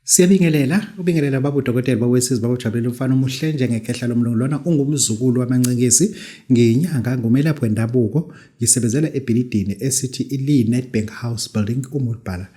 Siyabingelela, ubingelela baba udokotela baba wesizwe baba ujabulela umfana omuhle njengekhehla lomlungu lona ungumzukulu wamancingisi ngiyinyanga ngumelaphi wendabuko ngisebenzela ebhilidini esithi ili Nedbank House Building umulbhala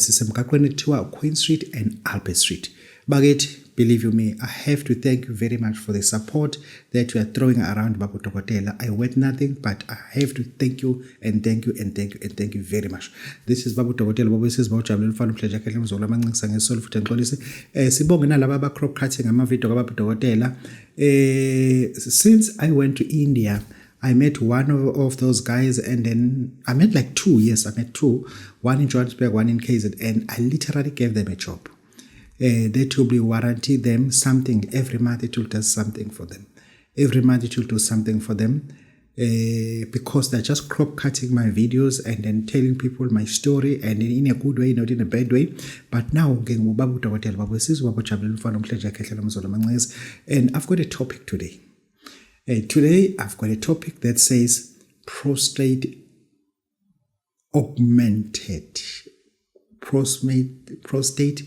sisemgaqweni kuthiwa Queen Street and Albert Street. Bakithi, believe you me, I have to thank you very much for the support that you are throwing around Babu Dokotela. I worth nothing, but I have to thank you and thank you and thank you and thank you very much. This is Babu Dokotela, Babu Sisi Babu Jabulile Mfana Mhleja Khehle Mzolo amancikisa ngesolo futhi ngixolise. Sibonge nalaba aba crop cutting ama video kaBabu Dokotela. Since I went to India, I met one of those guys, and then I met like two. Yes, I met two. One in Johannesburg, one in KZN. And I literally gave them a job. That will be warranty them something every month. It will do something for them. Every month it will do something for them. Because they're just crop cutting my videos and then telling people my story, and in a good way, not in a bad way. But now, ngingubaba udokotela, baba wesizwe, baba ujabulela umfana omhle nje lomzolo amancezi. And I've got a topic today. Today I've got a topic that says prostate augmented, prostate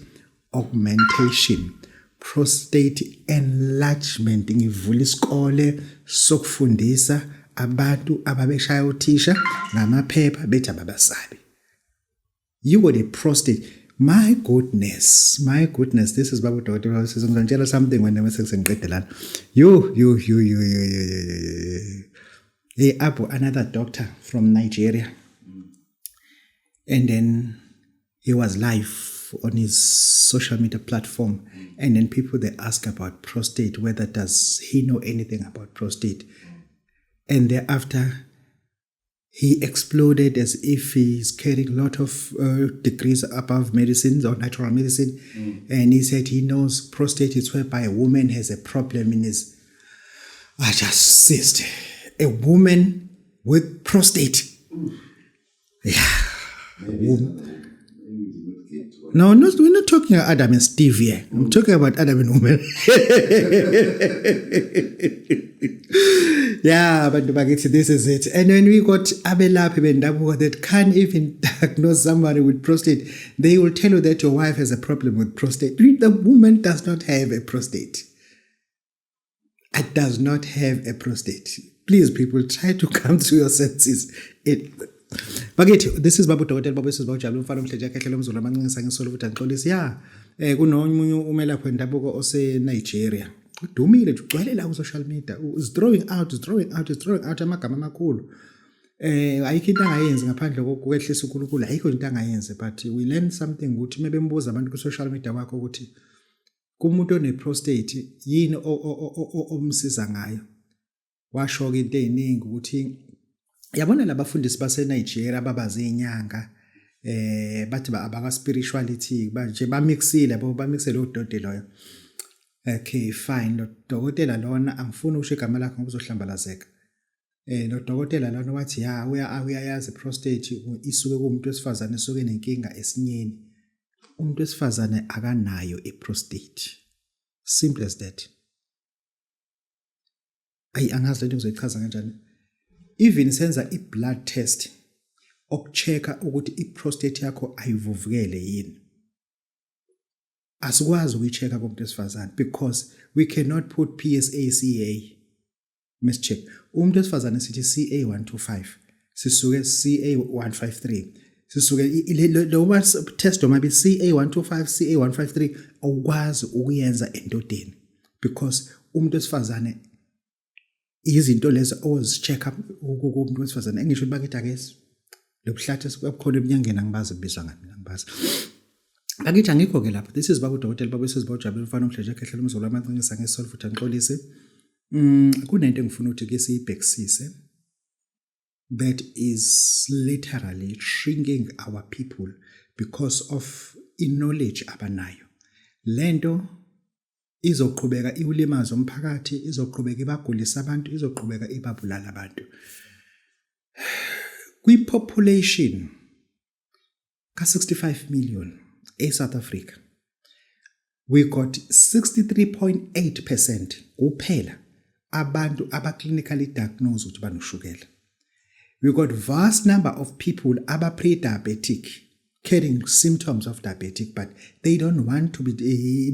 augmentation, prostate enlargement. Ngivula isikole sokufundisa abantu ababeshaya uthisha ngamaphepha bethi ababasabi. You got a prostate. My goodness, my goodness, this is Babu Dokotela. Ngizonitshela something when sengiqede lana. You, you, you, you, you, you, you, you. Hey, Abu, another doctor from Nigeria. And then he was live on his social media platform. And then people, they ask about prostate, whether does he know anything about prostate. And thereafter, he exploded as if he's carrying a lot of degrees above medicine or natural medicine. And he said he knows prostate is whereby a woman has a problem in his... I just ceased. A woman with prostate. Yeah. No, no, we're not talking about Adam and Steve here. I'm talking about Adam and woman. Yeah, but this is it. And when we got abelaphi bendabuko that can't even diagnose somebody with prostate, they will tell you that your wife has a problem with prostate. The woman does not have a prostate. It does not have a prostate. Please, people, try to come to your senses. It. Bakithi, this is Babu Dokotela, Babu Sisi, Babu Jabulile umfana omhle nje lomzulu amancingisa ngesolo futhi angixolisi. Yeah, kunomunye umelaphi wendabuko ose Nigeria. Udumile nje, ugcwele la ku social media. Is throwing out, is throwing out, is throwing out amagama amakhulu. Ayikho into angayenzi ngaphandle kokwehlisa uNkulunkulu, ayikho into angayenzi, but we learn something ukuthi mebembuza abantu ku social media wakho ukuthi kumuntu one prostate yini omsiza ngayo. Washo ke into eziningi ukuthi yabona labafundisi base Nigeria ababazi inyanga bathi abaka spirituality nje bamixile yabo, bamixe lo dodi loyo. Okay, fine, lo dokotela lona angifuni ukusho igama lakhe ngoba uzohlambalazeka. Lo dokotela lona wathi ya uyayazi prostate isuke kumuntu wesifazane esuke nenkinga esinyeni. Umuntu wesifazane akanayo iprostate. Simple as that. Ayi, angazi lento ngizoyichaza kanjani. Even senza i-blood test okuchecka ukuthi i-prostate yakho ayivuvukele yini. Asikwazi ukuyi-checka kumuntu wesifazane because we cannot put PSA CA. Masicheck. Umuntu wesifazane sithi CA 125, sisuke CA 153. Sisuke lo test noma bi CA 125, CA 153 awukwazi ukuyenza endodeni because umuntu wesifazane izinto lezo ozicheck up kumuntu wesifazane. Engisho bakithi akesi lobuhlathi esikhona eminyangeni angibazi kubizwa ngani mina ngibazi. Bakithi angikho ke lapha. This is Babu Dokotela, Babu Sisi, Babu Jabulile umfana omhle nje ekhehlela umzolo amancingisa ngesolo futhi angixolise. Kunento engifuna ukuthi ke siyibhekisise that is literally shrinking our people because of knowledge abanayo. Lento izoqhubeka iwulimaza umphakathi, izoqhubeka ibagulisa abantu, izoqhubeka ibabulala abantu. Kwi-population ka-65 million e-South Africa, we got 63.8% kuphela abantu aba-clinically diagnosed ukuthi banoshukela. We got vast number of people aba-pre-diabetic. carrying symptoms of diabetic, but they don't want to be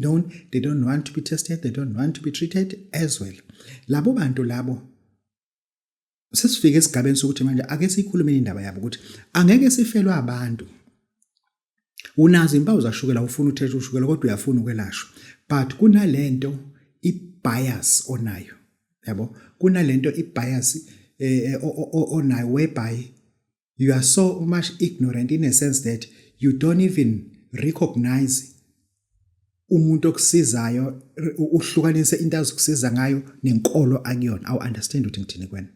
known, they don't want to be tested, they don't want to be treated as well. Labo bantu labo sesifike esigabeni sokuthi manje ake siyikhulume indaba yabo ukuthi angeke sifelwe abantu. Unazo impawu zashukela, ufuna uthethe ushukela, kodwa uyafuna ukwelashwa, but kunalento i-bias onayo, yabo, kunalento i-bias onayo whereby you are so much ignorant in a sense that you don't even recognize umuntu okusizayo, uhlukanise into azokusiza ngayo nenkolo akuyona. Awu understand ukuthi ngithini kwena?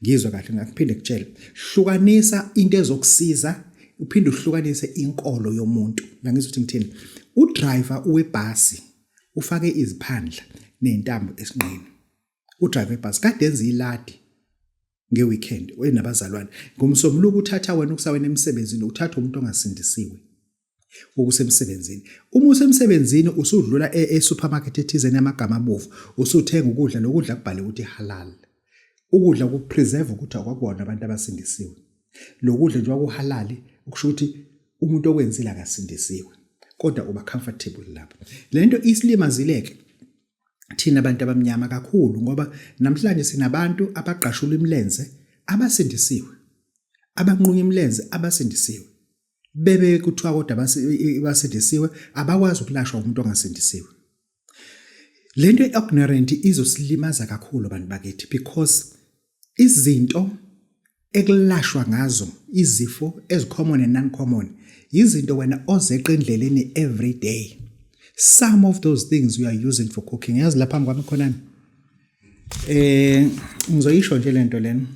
Ngizwe kahle, ngakuphinde kutshele. Hlukanisa into ezokusiza, uphinde uhlukanise inkolo yomuntu. Uyangizwa ukuthi ngithini? Udriver webhasi ufake iziphandla nezintambo esinqeni. Udriver webhasi kade enza iladi ngeweekend enabazalwane. Ngomsombuluko uthatha wena ukusawena emsebenzini, uthatha umuntu ongasindisiwe ukusemsebenzini. Uma usemsebenzini usudlula e-supermarket ethize namagama abovu, usuthenga ukudla, lokudla kubhale ukuthi halal. Ukudla kupreserve ukuthi akwakuwona abantu abasindisiwe. Lokudla nje kwakuhalali ukusho ukuthi umuntu okwenzile akasindisiwe, kodwa uba comfortable lapho. Lento isilimazileke thina abantu abamnyama kakhulu, ngoba namhlanje sinabantu abagqashula imilenze abasindisiwe, abanqunya imilenze abasindisiwe, bebe kuthiwa kodwa basindisiwe, abakwazi ukulashwa umuntu ongasindisiwe. Lento ignorant izosilimaza kakhulu abantu bakithi, because izinto ekulashwa ngazo izifo ezicommon and non-common izinto wena ozeqa endleleni every day. Some of those things you are using for cooking. Yazi lapha kwami khonani, ngizoyisho nje lento lena.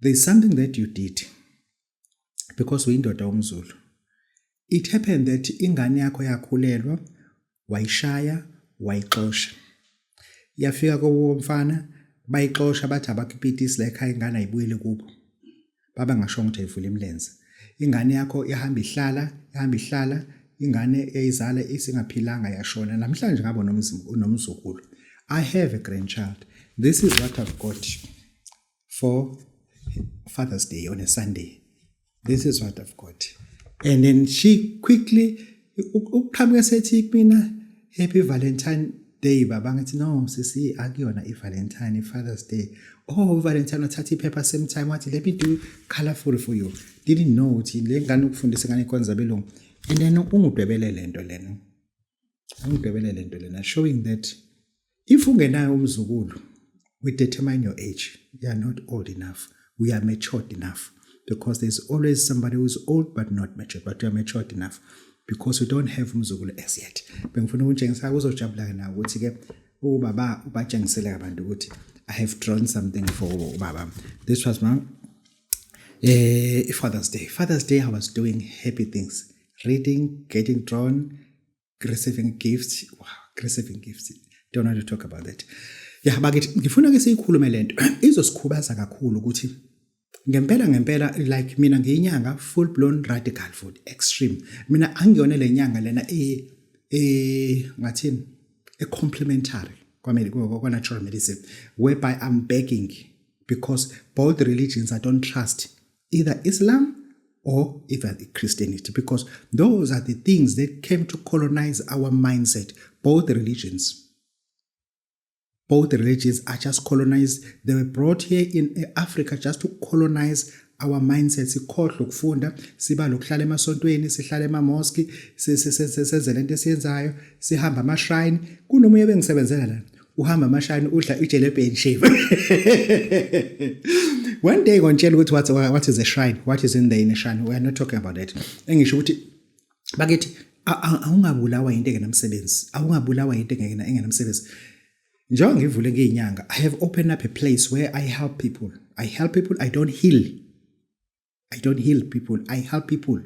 There is something that you did because uyindoda umZulu. It happened that ingane yakho yakhulelwa, wayishaya, wayixosha, yafika kubo mfana, bayixosha, bathi abakipitisi la ekhaya, ingane ayibuyele kubo. Baba ngashongo ukuthi ayivule imilenze. Ingane yakho ihamba ihlala, ihamba ihlala, ingane eyizala isingaphilanga, yashona. Namhlanje ngabe unomzukulu. I have a grandchild. This is what I've got for Father's Day on a Sunday. This is what I've got. And then she quickly ukuqhamuka sethi kumina, "Happy Valentine Day, baba." Ngithi, "No sisi, akuyona i-Valentine, i-Father's Day." Oh, Valentine wathatha iphepha same time, wathi, "Let me do colorful for you." Didn't know ukuthi le ngane ukufundisa ngane ikhonza abelungu. And then ungidwebele lento lena, ungidwebele lento lena, showing that if ungenayo umzukulu, we determine your age. You are not old enough. We are matured enough, because there's always somebody who's old but not matured, but you are matured enough because we don't have umzukulu as yet. Bengifuna ukutshengisa, uzojabula nawe ukuthi ke ubaba ubatshengisele abantu ukuthi I have drawn something for ubaba. This was my Father's Day. Father's Day I was doing happy things, reading, getting drawn, receiving gifts. Wow, receiving gifts, don't want to talk about that. Yeah, bakithi, ngifuna ke siyikhulume lento, izosikhubaza kakhulu ukuthi ngempela ngempela, like mina ngiyinyanga full blown radical futhi extreme. Mina angiyona le nyanga lena ngathini, e complementary kwamele kwa natural medicine, whereby I'm begging, because both religions I don't trust, either Islam or even Christianity, because those are the things that came to colonize our mindset. Both religions, both religions are just colonized. They were brought here in Africa just to colonize our mindset. Sikhohlwe ukufunda, siba lokuhlala emasontweni, sihlala ema-mosque, senze lento esiyenzayo, sihamba ama-shrine. Kunomunye bengisebenzela la, uhamba ama-shrine, udla ijelebhe and shave. One day ngontshela ukuthi what is a shrine, what is in there in a shrine. We are not talking about that. Engisho ukuthi bakithi, awungabulawa into engenamsebenzi, awungabulawa into engenamsebenzi. Njengoba ngivule ngeyinyanga, I have opened up a place where I help people. I help people. I don't heal. I don't heal people. I help people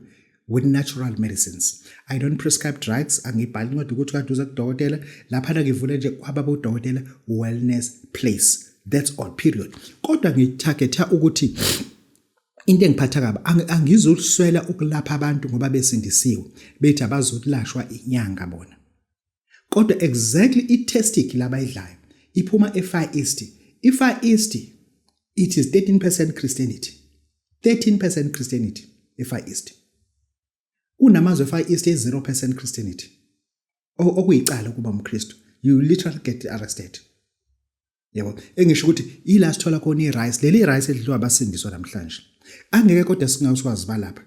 with natural medicines. I don't prescribe drugs. Angibhali incwadi ukuthi kade uze kudokotela. Laphana ngivule nje kwababa udokotela wellness place. That's all, period. Kodwa ngitargetha ukuthi into engiphatha kabi, angizuluswela ukulapha abantu ngoba besindisiwe, bethi abazokulashwa inyanga bona. Kodwa exactly i-testic labayidlayo iphuma e-Far East. I-Far East, it is 13% Christianity. 13% Christianity e-Far East. Kunamazwe eFar East e-0% Christianity. Okuyicala ukuba umKristu. You literally get arrested. Yebo, engisho ukuthi ila sithola khona i-rice, leli rice edliwa abasindiswa namhlanje. Angeke kodwa singawusikwazi balapha.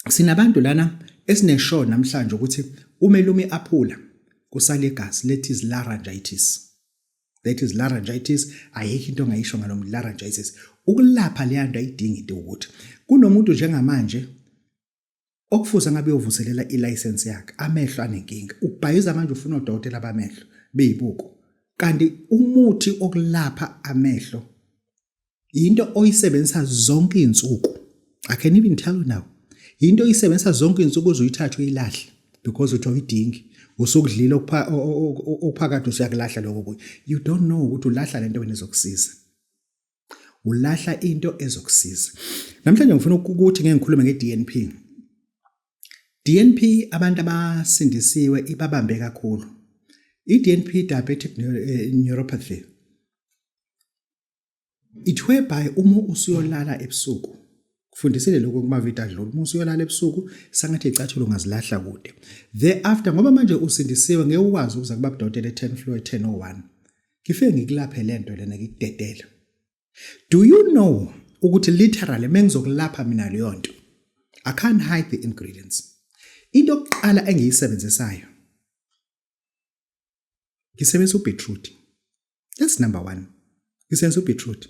Sinabantu lana esineshow namhlanje ukuthi umelumi aphula kusale igazi, let is laryngitis. That is laryngitis, ayikho into ongayisho ngalo laryngitis. Ukulapha leya nto ayidingi into ukuthi kunomuntu njengamanje okufuze ngabe uyovuselela ilicense yakhe, amehlo anenkinga, ubhayiza manje ufuna odokotela bamehlo beyibuko, kanti umuthi okulapha amehlo into oyisebenzisa zonke izinsuku. I can even tell you now, into oyisebenzisa zonke izinsuku uzoyithatha uyilahle because uthi awuyidingi, usukudlile okuphakathi, usuyakulahla lokho kuyi. You don't know ukuthi ulahla lento wena ezokusiza, ulahla into ezokusiza. Namhlanje ngifuna ukuthi ngeke ngikhulume nge-DNP. DNP abantu abasindisiwe ibabambe kakhulu. I-DNP, diabetic neuropathy, it whereby uma usuyolala ebusuku, kufundisile lokho kuma-video adlula, uma usuyolala ebusuku sangathi icathulo ungazilahla kude thereafter, ngoba manje usindisiwe, ngeke ukwazi ukuza kuba kudokotela e-10 floor e-1001 ngifike ngikulaphe lento lena ngikudedele. Do you know ukuthi literally mengizokulapha mina leyo nto, I can't hide the ingredients. Into yokuqala engiyisebenzisayo, ngisebenzisa ubeetroot. That's number 1. Ngisebenzisa ubeetroot,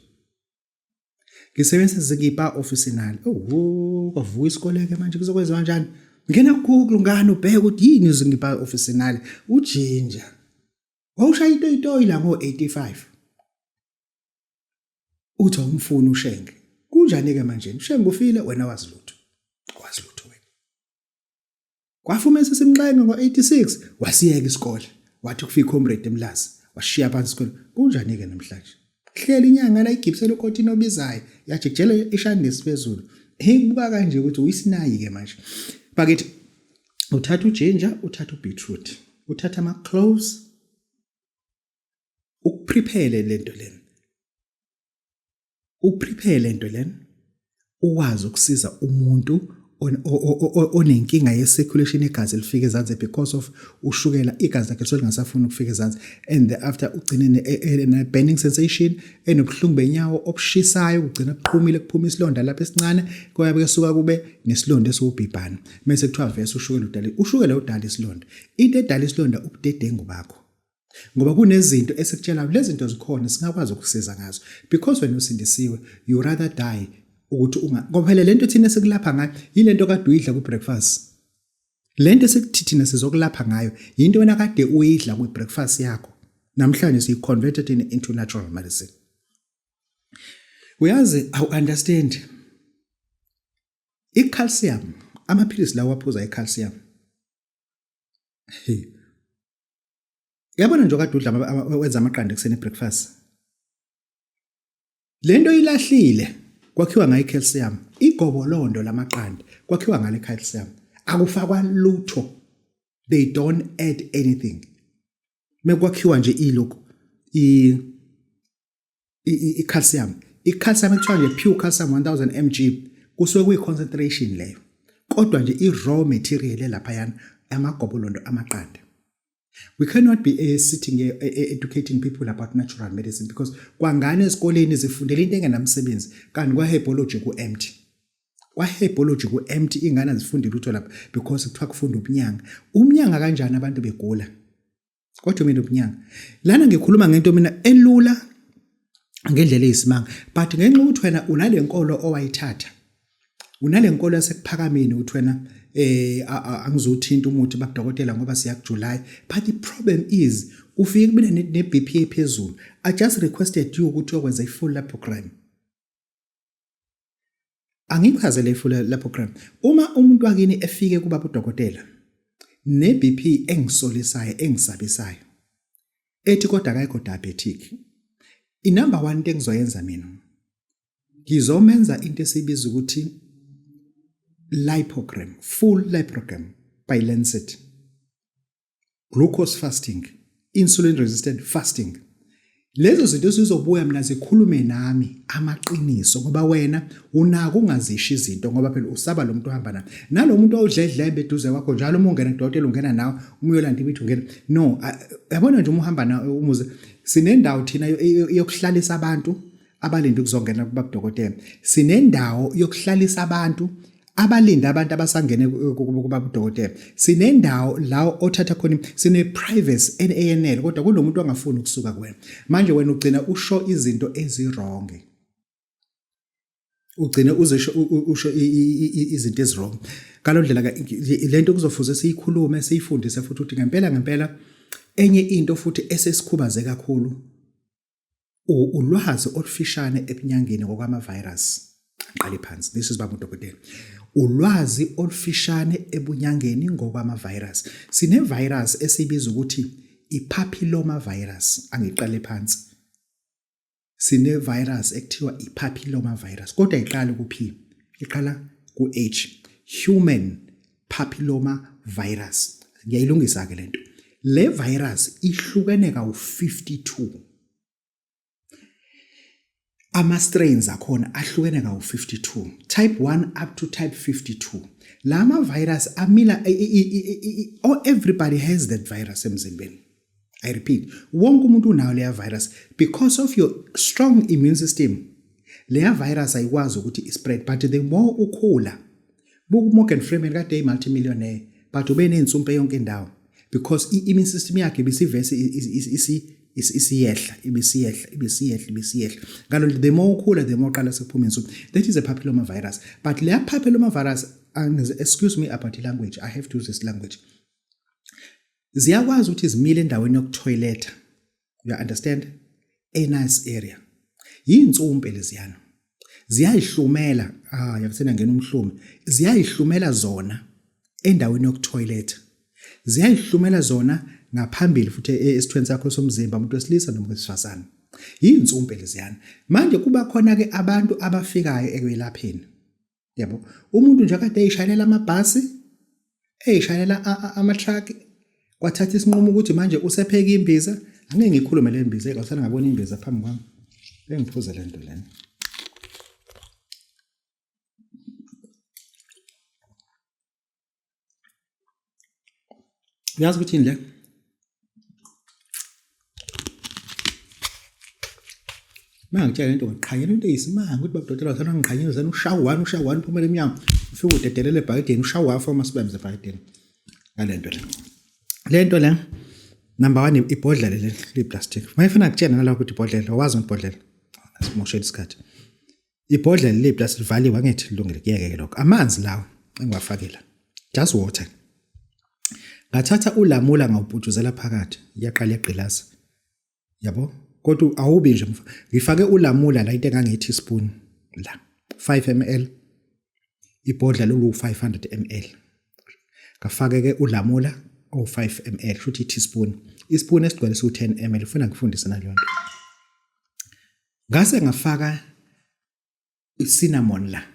ngisebenzisa Zingiber officinale. Oh, kwavuka isikole-ke manje, kuzokwenziwa kanjani? Ngena ku-Google ngani ubheke ukuthi yini Zingiber officinale. Ujinja wawushaya itoyitoyi la ngo-85, uthi awumfuni uShenge. Kunjani-ke manje? Ushenge ufile, wena wazi lutho, wazi lutho wena. Kwafuma sesimxenge ngo-86, wasiyeka isikole, wathi kufika comrade eMlazi, washiya phansi isikole. Kunjani-ke namhlanje? Hlela inyanga la igibisela ukotini obizayo, yajikijela ishandisi phezulu. Hey, buka kanje ukuthi uyisinayi-ke manje bakithi. Uthatha ujinja, uthatha ubeetroot, uthatha ama-cloves, ukuprepare lento lena, uprepare lento lena, ukwazi ukusiza umuntu onenkinga ye-circulation, igazi lifike ezansi because of ushukela, igazi lakhe lisuke lingasafuni ukufika ezansi, and thereafter ugcine ne-burning sensation, enobuhlungu benyawo obushisayo, kugcina kuqhumile, kuphuma isilonda lapha esincane, kuyabe kusuka kube nesilonda esiwubhibhana, mase kuthiwa vese ushukela udala, ushukela udala isilonda. Into edala isilonda ubudedengu bakho, ngoba kunezinto esikutshelayo, lezi zinto zikhona, singakwazi ukusiza ngazo. Because wena usindisiwe, you rather die ukuthi unga, ngoba phela lento thina esikulapha ngayo yilento kade uyidla ku breakfast. Lento esikuthi thina sizokulapha ngayo yinto wena kade uyidla kwi breakfast yakho. Namhlanje siyi converted into natural medicine. Uyazi, awu understand i-calcium, amaphilisi lawa aphuza i-calcium. Hey, yabona nje kade udla wenza amaqanda ekuseni, breakfast, lento ilahlile kwakhiwa ngayo i-calcium. Igobolondo lamaqanda kwakhiwa ngale calcium, akufakwa lutho, they don't add anything mekwakhiwa nje ilokhu i i-calcium. I-calcium ekuthiwa nje pure calcium 1000 mg kusuke kuyi-concentration leyo, kodwa nje i-raw material elaphayana amagobolondo amaqanda. We cannot be sitting educating people about natural medicine because kwangane ezikoleni zifundela into engenamsebenzi, kanti kwa-herbology ku-empty, kwa-herbology ku-empty, ingane azifundi lutho lapha because kuthiwa kufunda ubunyanga. Umnyanga kanjani abantu begula? Kodwa mina ubunyanga lana ngikhuluma ngento mina elula ngendlela eyisimanga, but ngenxa ukuthi wena unale nkolo owayithatha, unale nkolo yasekuphakameni, uthi wena angizothinta umuthi bakudokotela ngoba siya kuJuly. But the problem is ufike kubina ne-BP ephezulu. I just requested you ukuthi uyokwenza i-full lipogram. Angichazele i-full lipogram. Uma umuntu wakini efike kuba udokotela ne-BP engisolisayo, engisabisayo, ethi kodwa akayikho diabetic, i-number one into engizoyenza mina, ngizomenza into esibiza ukuthi lipogram, full lipogram by Lancet, glucose fasting, insulin resistant fasting. Lezo zinto zizobuya mina zikhulume nami amaqiniso ngoba wena unako ungazisho izinto ngoba phela usaba lo muntu ohamba naye. Nalo muntu owudledlembe eduze kwakho njalo uma ungena kudokotela ungena nawe, uma uyolanda imithi ungena. No, yabona nje uma uhamba nawe umuze sinendawo thina yokuhlalisa abantu abalinde ukuzongena kubabudokotela. Sinendawo yokuhlalisa abantu abalinde abantu abasangene kubaba udokotela. Sinendawo la othatha khona, sine privacy NANL, kodwa kunomuntu ongafuni ukusuka kuwena. Manje wena ugcina usho izinto eziwrong, ugcine uzisho usho izinto eziwrong. Ngalo ndlela ke lento kuzofuze siyikhulume, siyifundise futhi ukuthi ngempela ngempela enye into futhi esesikhubaze kakhulu ulwazi olufishane ebunyangeni ngokwama-virus. Ngiqale phansi, this is baba udokotela. Ulwazi olufishane ebunyangeni ngokwama-virus. Sine-virus esiyibiza ukuthi i-papilloma virus. Angiqale phansi. Sine-virus ekuthiwa i-papilloma virus, kodwa iqala ku-P, iqala ku-H, human papilloma virus. Ngiyayilungisa-ke lento. Le virus ihlukene kawu-52. Ama-strains akhona ahlukene kawu-52, type 1 up to type 52. La ma-virus amila, oh, everybody has that virus emzimbeni. I repeat, wonke umuntu unayo leya virus because of your strong immune system. Leya virus ayikwazi ukuthi ispread, but the more ukhula, buka uMorgan Freeman kade eyi-multimillionaire, but ube nezinsumpe yonke indawo because i-immune system yakhe ibisivese isiyehla, ibisiyehla, ibisiyehla, ibisiyehla. Ngalo the more ukhula, the more uqala sekuphuma insumpe. That is a papilloma virus. But leya papilloma virus, excuse me about the language, I have to use this language. Ziyakwazi ukuthi zimile endaweni yokuthoyiletha, you understand, a nice area. Yinsumpe leziyana, ziyayihlumela. Ah, yakusena ngena umhlume. Ziyayihlumela zona endaweni yokuthoyiletha, ziyayihlumela zona ngaphambili futhi esithweni sakho somzimba, umuntu wesilisa noma wesifazane. Yinsumpe leziyana. Manje kuba khona ke abantu abafikayo ekwelapheni, yabo, umuntu nje kade eyishayelela amabhasi, eyishayelela ama-truck, kwathatha isinqumo ukuthi manje usepheka imbiza. Angeke ngikhulume le mbiza, ngasana ngabona imbiza phambi kwami, bengiphuze le nto lena. Uyazi ukuthi yini le? Mangitshela into, ngiqhanyela into eyisimanga ukuthi babudokotela wasana ngiqhanyela sana ushaya one, ushaya one, uphumela emnyango, ufike udedelele ebhakideni, ushaya one foma sibambe ebhakideni ngale nto le. Le nto le, number 1, ibhodlela le liplastic. Mayifuna kutshela nalapho ukuthi ibhodlela, wazi ngibhodlela. Asimoshela isikhathi. Ibhodlela le-plastic livaliwe, angithi lilungile, kuyeke-ke lokho. Amanzi lawa engiwafakile, just water. Ngathatha ulamula ngawuputshuzela phakathi, iyaqala iyagqilaza. Yabo? Kodwa awubi nje, ngifake ulamula la into engange teaspoon la, 5 ml. Ibhodlela lolu 500 ml. Ngafake ke ulamula o 5 ml, shuthi i-teaspoon. Ispoon esigcwele siwu 10 ml, ufuna ngifundise naleyo nto. Ngase ngafaka i-cinnamon la.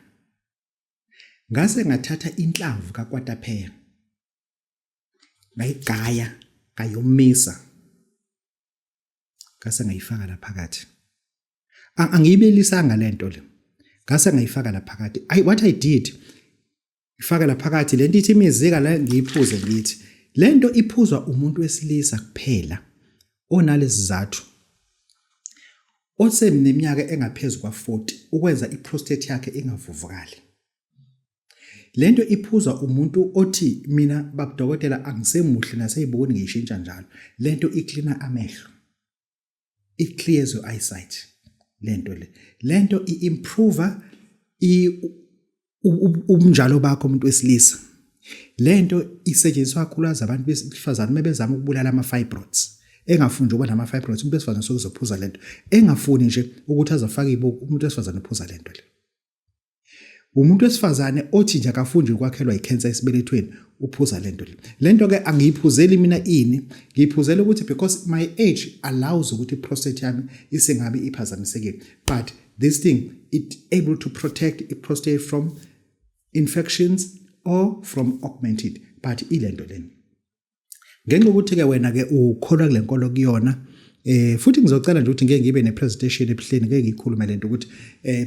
Ngase ngathatha inhlamvu kakwatapheya, ngayigaya, ngayomisa, ngase ngayifaka la phakathi. Angiyibelisanga lento le. Ngase ngayifaka la phakathi. I what I did, ifaka la phakathi lento ithi imizika la, ngiyiphuze. Ngithi lento iphuzwa umuntu wesilisa kuphela onalesizathu, oseneminyaka engaphezulu kwa-40, ukwenza i-prostate yakhe ingavuvukali. Lento iphuzwa umuntu othi mina babudokotela angisemuhle naseyibukweni, ngiyishintsha njalo. Lento iklina amehlo, it clears your eyesight lento le. Lento i-improve ubunjalo bakho umuntu wesilisa. Lento isetshenziswa kakhulukazi abantu besifazane uma bezama ukubulala ama-fibroids, engafuni nje ukuba nama-fibroids umuntu wesifazane sokuzophuza lento, engafuni nje ukuthi azofaka ibuku umuntu wesifazane uphuza lento le. Umuntu wesifazane othi nje akafuni nje ukwakhelwa ikhensa esibelethweni uphuza lento le. Lento ke angiyiphuzeli mina ini, ngiyiphuzela ukuthi because my age allows ukuthi i-prostate yami isingabe iphazamisekile, but this thing it able to protect i-prostate from infections or from augmented. But ilento lena, ngenxa yokuthi ke wena ke ukholwa kule nkolo kuyona. Futhi ngizocela nje ukuthi ngeke ngibe ne-presentation ebuhleni, ngeke ngiyikhulume lento ukuthi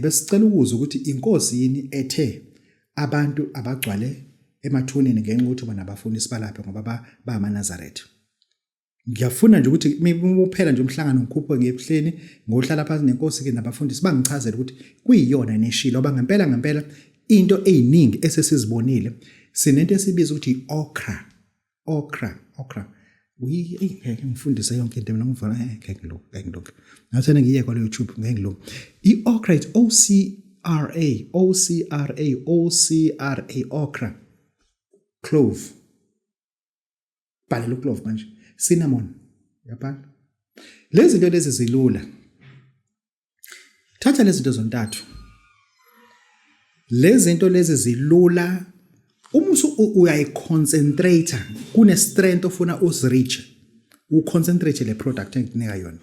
besicela ukuzwa ukuthi inkosi yini ethe abantu abagcwale emathuneni ngenxa yokuthi bona bafuna isibalaphe ngoba bamaNazaretha. Ngiyafuna nje ukuthi uphela nje umhlangano ngikhuphuke ngiye ebuhleni, ngohlala phansi nenkosi ke nabafundisi, bangichazele ukuthi kuyiyona neshilo, ngoba ngempela ngempela into eziningi esesizibonile, sinento esibiza ukuthi i-okra, okra, okra. Uyi, eyi, ngeke ngifundise yonke into mina, ngivona ngeke ngilunge, ngeke ngilunge. Ngathena ngiye kwa YouTube, ngeke ngilunge. I-okra, it's O C R A, O C R A, O C R A, okra, clove. Bhalela uclove manje, cinnamon, uyabhala. Lezi zinto lezi zilula. Thatha lezi zinto zontathu. Lezi zinto lezi zilula, uma uyayiconcentrate, kune strength ofuna uzireach, uconcentrate le product engikunika yona.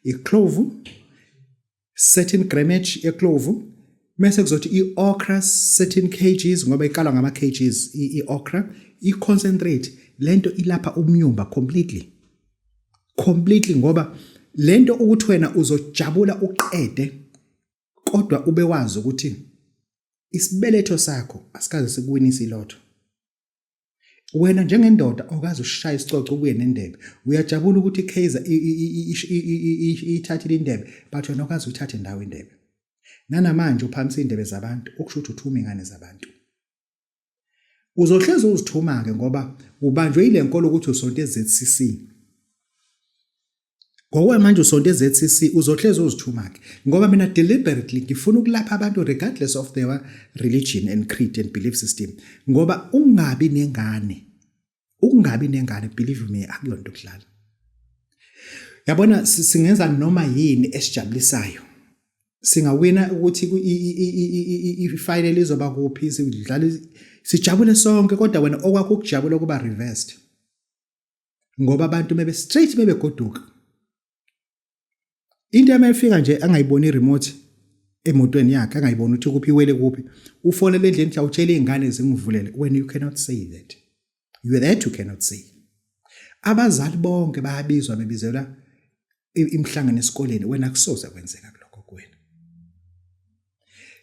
I-clove, certain grammage ye-clove, mese kuzothi i-okra certain kgs, ngoba ikalwa ngama kgs i-okra, i-concentrate lento ilapha umnyumba completely, completely, ngoba lento ukuthi wena uzojabula uqede, kodwa ube wazi ukuthi isibeletho sakho asikaze sikuwinise ilotho. Wena njengendoda okaze ushaya isicoco ubuye nendebe, uyajabula ukuthi iKaizer ithathile indebe, but wena okaze uyithathe ndawo indebe. Nanamanje uphakamisa indebe zabantu, okusho ukuthi uthuma ingane zabantu. Uzohlezi uzithuma-ke ngoba ubanjwe yile nkolo ukuthi usonto e-ZCC. Ngokwamanje usonto e-ZCC, uzohlezi uzithuma-ke ngoba mina deliberately ngifuna ukulapha abantu regardless of their religion and creed and belief system, ngoba ungabi nengane, ukungabi nengane, believe me, akuyona into ukudlala. Yabona, singenza noma yini esijabulisayo, singawina ukuthi i-final izoba kuphi, sidlala sijabule sonke, kodwa wena okwakho ukujabula kuba reversed, ngoba abantu bebe straight bebegoduka. Into yami ifika nje angayiboni i-remote emotweni yakhe, angayiboni ukuthi kuphi, iwele kuphi, ufonele endlini ukuthi awutshele izingane zingivulele. When you cannot say that, you that you cannot say. Abazali bonke bayabizwa, bebizelwa imihlangano esikoleni, wena kusoze kwenzeka kulokho kuwena.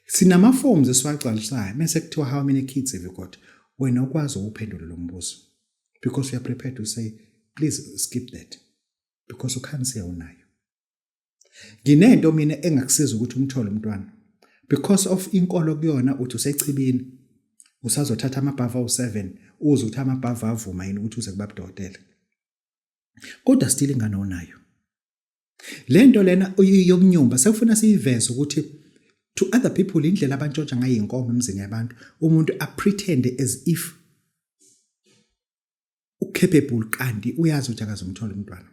Sinama forms esiwagcwalisayo, mase kuthiwa, "How many kids have you got?" Wena ukwazi ukuphendula lo mbuzo because you are prepared to say, "Please skip that," because ukhansi unayo. Nginento mina engakusiza ukuthi umthole umntwana, because of inkolo kuyona uthi usechibini, usazothatha amabhava awu7, uze uthi amabhava avuma yini ukuthi uze kuba udokotela, kodwa still ingane onayo. Lento lena yokunyumba sekufuna siyiveze ukuthi to other people indlela abantshontsha ngayo inkomo emzini yabantu, umuntu a-pretend as if ucapable kanti uyazi ukuthi akazumthola umntwana.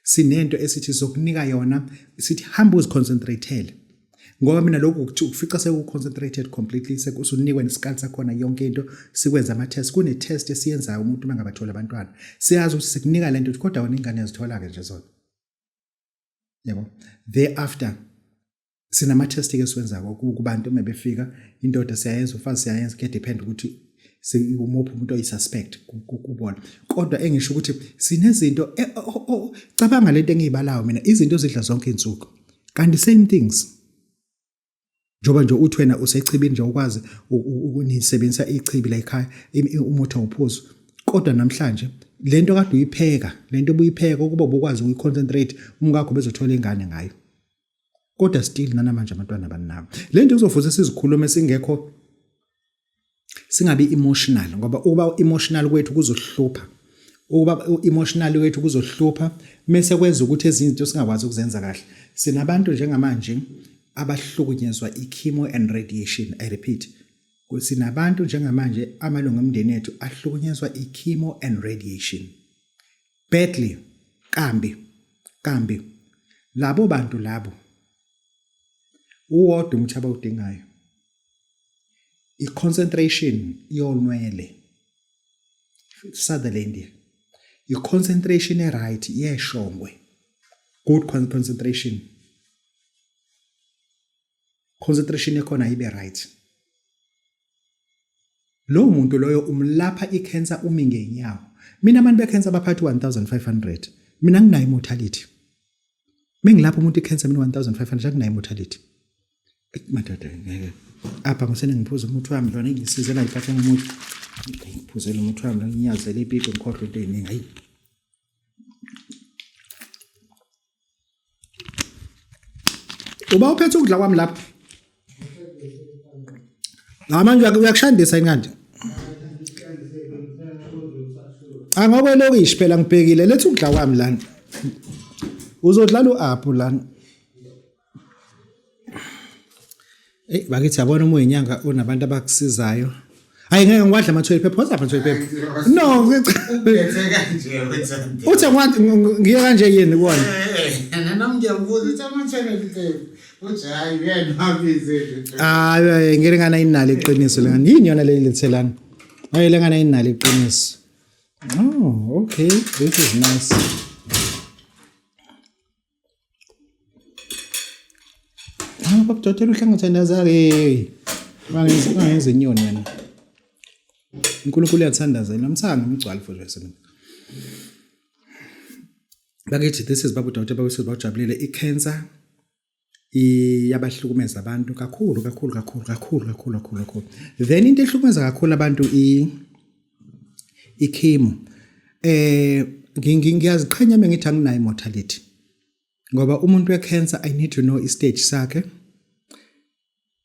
Sinento esithi sokunika yona, sithi hamba uziconcentratele, ngoba mina lokhu kufica seku-concentrated completely, sekusunikwe nesikali sakhona yonke into, sikwenza ama-test. Kune-test esiyenzayo umuntu uma ngabathola abantwana, siyazi ukuthi sikunika lento, kodwa wena ingane yazithola-ke nje zona, yabo. Thereafter sinama-test-ke esiwenzako kubantu uma befika. Indoda siyayenza, umfazi siyayenza, kuyadepend ukuthi umuphi umuntu oyi-suspect kubona. Kodwa engisho ukuthi sinezinto, cabanga lento engiyibalayo mina, izinto ozidla zonke insuku kanti same things, njengoba nje uthi wena usechibini nje, ukwazi unisebenzisa ichibi la ekhaya, umuthi awuphuzo, kodwa namhlanje lento kade uyipheka, lento obuyipheka, ukuba ubukwazi ukuyiconcentrate, umkakho bezothola ingane ngayo, kodwa still nanamanje abantwana banabo. Le nto kuzofuze sizikhulume singekho, singabi emotional, ngoba ukuba emotional kwethu kuzohlupha, ukuba emotional kwethu kuzohlupha, mase kwenza ukuthi ezinye izinto singakwazi ukuzenza kahle. Sinabantu njengamanje abahlukunyezwa i-chemo and radiation. I repeat, sinabantu njengamanje, amalungu emndeni ethu ahlukunyezwa i-chemo and radiation badly, kambi kambi. Labo bantu labo uwodwa umuthi abawudingayo, i-concentration yonwele Sutherlandia, i-concentration e-right yeshongwe, good concentration, concentration ekhona ibe right. Lo muntu loyo umlapha icancer umi ngenyawo. Mina abantu becancer baphathi 1500. Mina nginayo immortality. Mengilapha umuntu icancer mina 1500 akunayo immortality. Madoda ngeke. Apha ngisene ngiphuza umuthi wami lona ngisize la iphathe ngomuthi. Ngiphuzele umuthi wami nginyazele ipipi ngikhohlwe into eziningi hayi. Uba uphethe ukudla kwami lapha. La manje uyakushandisa yini kanje? Angokwelokishi phela ngibhekile letha ukudla kwami lana. Uzodlala u-apple lana. Ey bakithi yabona uma uyinyanga unabantu abakusizayo. Hayi ngeke ngiwadla ama toilet paper, what's up toilet paper? No, Uphethe kanje wenza. Uthe ngiye kanje yini kuwona? Eh, nami ngiyabuza uthi ama toilet paper. Uthi hayi uyena wabize. Hayi ngeke ngana inalo iqiniso lengane. Yini yona le lethelana? Hayi lengane inalo iqiniso. Oh, okay. This is nice. Hawu babudokotela uhlangothandaza-ke. Bangenza inyoni wena. uNkulunkulu uyathandaza yena mthanga umgcwali futhi wese mina. Bakithi this is babu doctor babu bajabulile i-cancer iyabahlukumeza abantu kakhulu kakhulu kakhulu kakhulu kakhulu kakhulu kakhulu. Then into ehlukumeza kakhulu abantu i i-chemo eh ngiyaziqhenya uma ngithi anginayo immortality ngoba umuntu we-cancer i need to know i-stage sakhe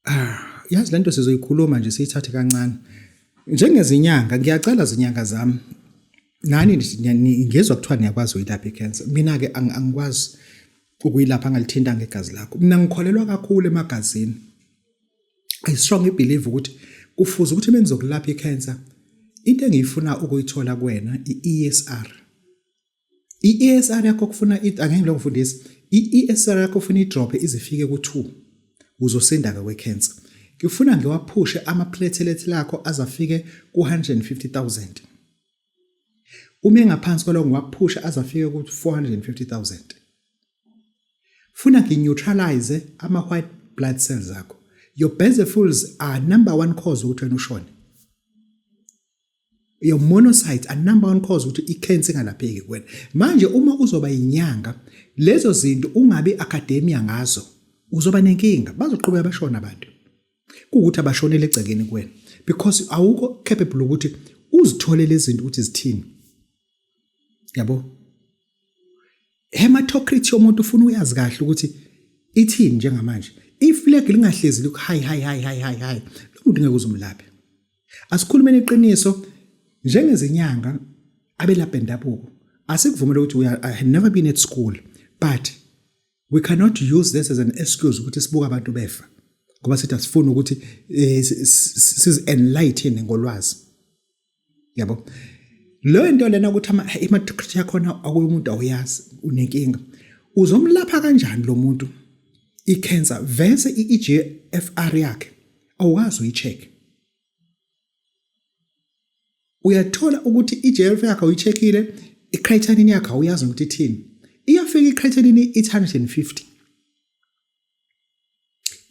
ah yazi lento sizoyikhuluma nje siyithathe kancane njengezinyanga ngiyacela zinyanga zami nani ngizwa kuthiwa niyakwazi uyilapha i-cancer mina-ke angikwazi ukuyilapha angalithinta ngegazi lakho mina ngikholelwa kakhulu emagazini I strongly believe ukuthi kufuze ukuthi bengizokulapha i-cancer into engiyifuna ukuyithola kuwena i-ESR. I-ESR yakho kufuna angeke ngilokhu ngifundisa i-ESR yakho ufuna idrophe izifike ku-2 uzosinda-ke kwe-cancer. Ngifuna ngiwaphushe ama-platelet lakho azafike ku-150 000. Uma engaphansi kwaloko ngiwaphushe azafike ku-450 000. Funa ngi-neutralize ama-white blood cells akho. Your basophils are number one cause ukuthi wena ushone. Your monocytes are number one cause ukuthi i-cancer ingalapheki kuwena. Manje uma uzoba yinyanga, lezo zinto ungabi academia ngazo, uzoba nenkinga. Bazoqhubeka bashona abantu. Kuwukuthi abashonele egcekeni kuwena because awukho capable ukuthi uzithole lezi zinto ukuthi zithini. Yabo? Hematocrit yomuntu ufuna uyazi kahle ukuthi ithini njengamanje. Iflag lingahlezi likho high high high high high high. Lo muntu ngeke uzumlaphe. Asikhulumeni iqiniso njengezinyanga abelapha bendabuko. Asikuvumele ukuthi we are, I have never been at school but we cannot use this as an excuse ukuthi sibuka abantu befa ngoba sithi asifuni ukuthi eh, sizi enlighten ngolwazi. Yabo. Leyo nto lena ukuthi ama imatric yakhona akuyomuntu awuyazi unenkinga. Uzomlapha kanjani lo muntu icancer vese iEGFR yakhe awukazi uyicheck. Uyathola ukuthi iGFR yakhe awuyicheckile, icreatinine yakhe awuyazi ukuthi ithini. Iyafika icreatinine ithi 150.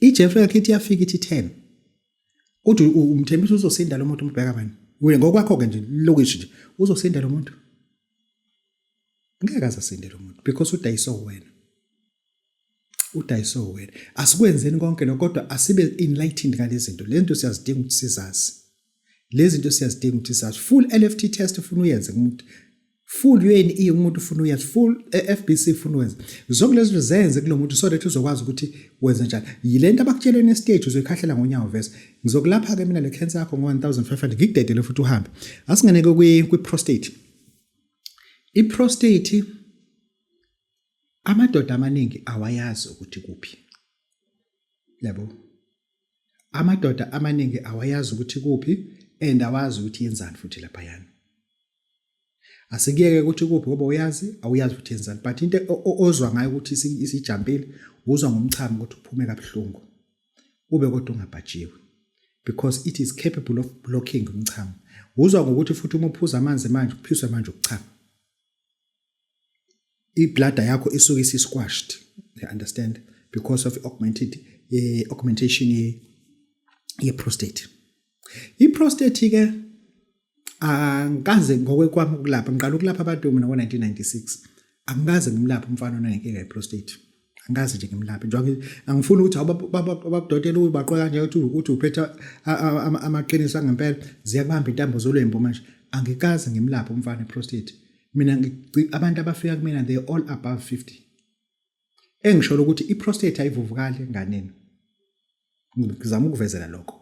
IGFR yakhe ithi iyafika ithi 10. Kodwa umthembisa uzosinda lo muntu umbheka bani? Kuye ngokwakho ke nje lokishi nje uzosinda lo muntu. Ngeke azasinde lo muntu because udayiswe wena. Udayiswe wena. Asikwenzeni konke lokho kodwa asibe enlightened ngalezi zinto. Le nto siyazidinga ukuthi sizazi. Lezi zinto siyazidinga ukuthi sazi. Full LFT test ufuna uyenze kumuntu. Full UNE umuntu ufuna uyenze. Full FBC ufuna uyenze. Zonke lezi zinto zenze kulo muntu so that uzokwazi ukuthi wenze njani. Yilento abakutshele ne stage uzoyikhahlela ngonyawo vese. Ngizokulapha ke mina le cancer yakho ngo 1500 ngikudedele futhi uhambe. Asingene ke kwi prostate. I prostate amadoda amaningi awayazi ukuthi kuphi. Yabo. Amadoda amaningi awayazi ukuthi kuphi and awazi ukuthi yenzani futhi laphayana. Asikuyeke ukuthi kuphi ngoba uyazi awuyazi ukuthi yenzani but into ozwa ngayo ukuthi isijampile uzwa ngomchamo ukuthi uphume kabuhlungu ube kodwa ungabhajiwe because it is capable of blocking umchamo. Uzwa ngokuthi futhi uma uphuza amanzi manje uphiswe manje ukuchama. Ibladder yakho isuke isi squashed you understand because of augmented eh, augmentation ye, ye prostate i prostate ke angikaze ngokwekwami ukulapha ngiqala ukulapha abantu mina ngo-1996. Angikaze ngimlaphe umfana onenkinga ye-prostate. Angikaze nje ngimlaphe. Njengoba angifuni ukuthi ababudokotela ubaqwe kanje ukuthi uphethe amaqiniso angempela ziyakubamba intambo zolwembu manje. Angikaze ngimlaphe umfana i-prostate. Mina abantu abafika kumina they all above 50. Engisholo ukuthi i-prostate ayivuvukali enganeni. Ngizama ukuvezela lokho.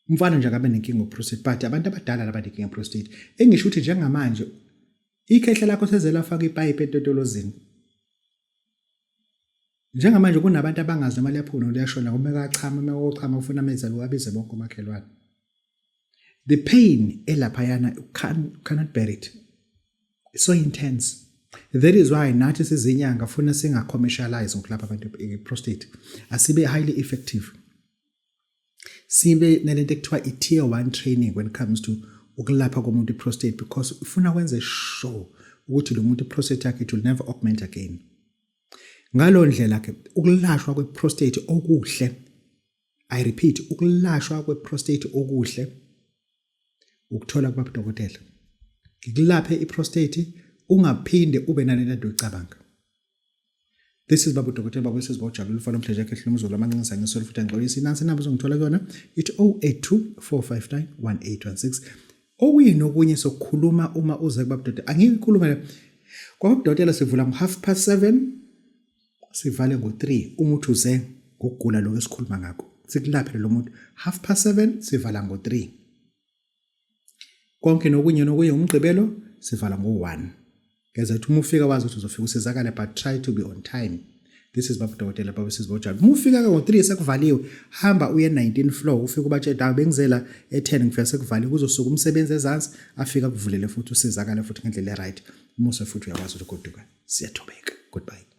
Umfana nje akabe nenkinga prostate but abantu abadala laba nenkinga prostate. Engisho ukuthi njengamanje ikhehla lakho seze lafaka ipayipi etotolozini. Njengamanje kunabantu abangazi noma liyaphuma noma liyashona uma kachama uma kochama ufuna amezalo abize bonke omakhelwane. The pain elaphayana you cannot bear it. It's so intense. That is why nathi sizinyanga funa singa commercialize ngokulapha abantu i-prostate. Asibe highly effective. Sibe nalento ekuthiwa i-tier 1 training when it comes to ukulapha komuntu i-prostate because ufuna kwenze sure ukuthi lo muntu i-prostate yakhe it will never augment again. Ngalo ndlela ke ukulashwa kwe-prostate okuhle, I repeat, ukulashwa kwe-prostate okuhle ukuthola kubabudokotela. Ngikulaphe i-prostate ungaphinde ube nalento ade uyicabanga. This is Babu Dokotela Babu Sisi Bawujabula ufana umhleje yakhe ehlula umzulu amanxenxa ngisolo futhi angixolisi nansi inamba uzongithola kuyona ithi 082 459 1816. Okunye nokunye sokukhuluma uma uze kuBabu Dokotela. Angikukhuluma la. KwaBabu Dokotela sivula ngo 7:30 sivale ngo-3 uma uthi uze ngokugula lokho esikhuluma ngakho. Sikulaphe lo muntu 7:30 sivala ngo-3. Konke nokunye nokunye umgqibelo sivala ngo-1. Ngeza ukuthi uma ufika wazi ukuthi uzofika usizakale but try to be on time. This is Babu Dokotela Babu Sisi Bojalo. Uma ufika ke ngo-3 sekuvaliwe, hamba uye 19 floor ufike ubatshele hawu bengizela e-10 ngifika sekuvaliwe kuzosuka umsebenzi ezansi afike akuvulele futhi usizakale futhi ngendlela e-right. Umuse futhi uyakwazi ukuthi ugoduka. Siyathobeka. Goodbye.